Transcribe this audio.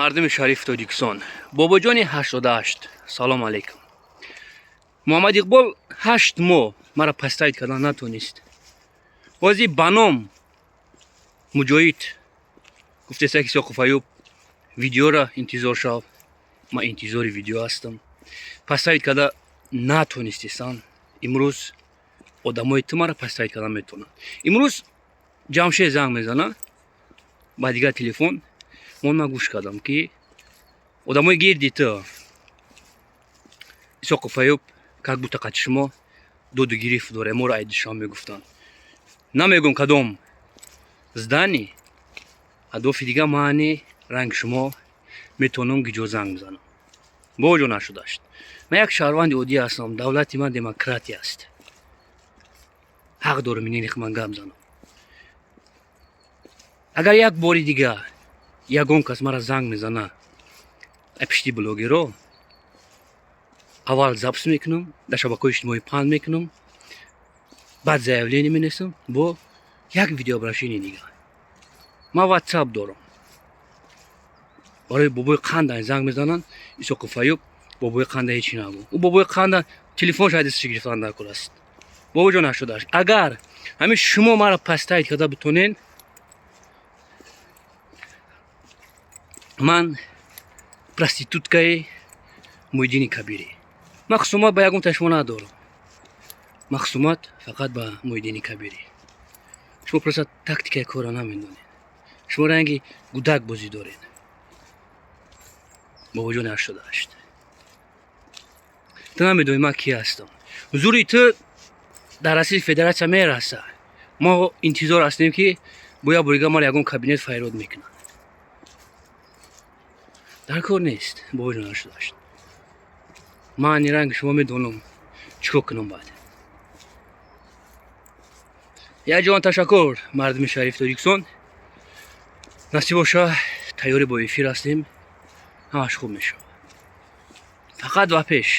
Мардуми шарифи Тоҷикистон, бобоҷони 88, салом алейкум. Муҳаммад Иқбол 8 моҳ мара подставить кардан натонист. Бози ба ном Муҷоҳид гуфтеста, ки Исоқов Аюб, видеора интизор шав. Ман интизори видео ҳастам. Подставить карда натонистесан. Имрӯз одамои ту мара подставить кардан метавонанд. Имрӯз Ҷамшед занг мезана ба дигар телефон. Ман гӯш кардам, ки одамои гирди ту, Исоқов Аюб, как будто қати шумо доду гирифт дорем. Моро ай Душанбе мегуфтанд. Намегӯм, кадом здани адофи дига. Маъни ранги шумо метавонам гиҷо занг бизанам. Боҷо нашудашт. Ман як шаҳрванди оддӣ ҳастам. Давлати ман демократия аст. Ҳақ дорам инини ман гап занам. Агар як бори дига ягон кас мара занг мезана ай пишти блогеро, аввал запись мекунам, дар шабакаҳои иҷтимоӣ паҳн мекунам, баъд заявление менависам бо як видеообращение дига. Ман Ватсап дорам. Барои бобои қанда занг мезананд. Исоқов Аюб, бобои қанда ҳечи нагӯ. Ӯ бобои қанда телефонш ҳадисаш гирифтан дар кор аст. Бобоҷон 88, агар ҳамин шумо мара подставить карда битонен, ман проституткаи Муҳиддини Кабирӣ. Ман хусумат ба ягон шумо надорам. Ман хусумат фақат ба Муҳиддини Кабирӣ. Шумо просто тактикаи корро намедонед. Шумо ранги гудак бозӣ доред. Бобоҷони 88, ту намедонӣ ман кӣ ҳастам. Ҳузури ту дар Россияи Федератсия мераса. Мо интизор ҳастем, ки бо як борига мара ягон кабинет файрод мекунанд. Дар кор нест, бобоҷон 88. Ман ранги шумо медонам, чӣ кор кунам баъд. Як ҷон ташаккур, мардуми шарифи Тоҷикистон. Насиб боша, тайёрӣ бо эфир ҳастем. Ҳамаш хуб мешавад. Фақат ва пеш.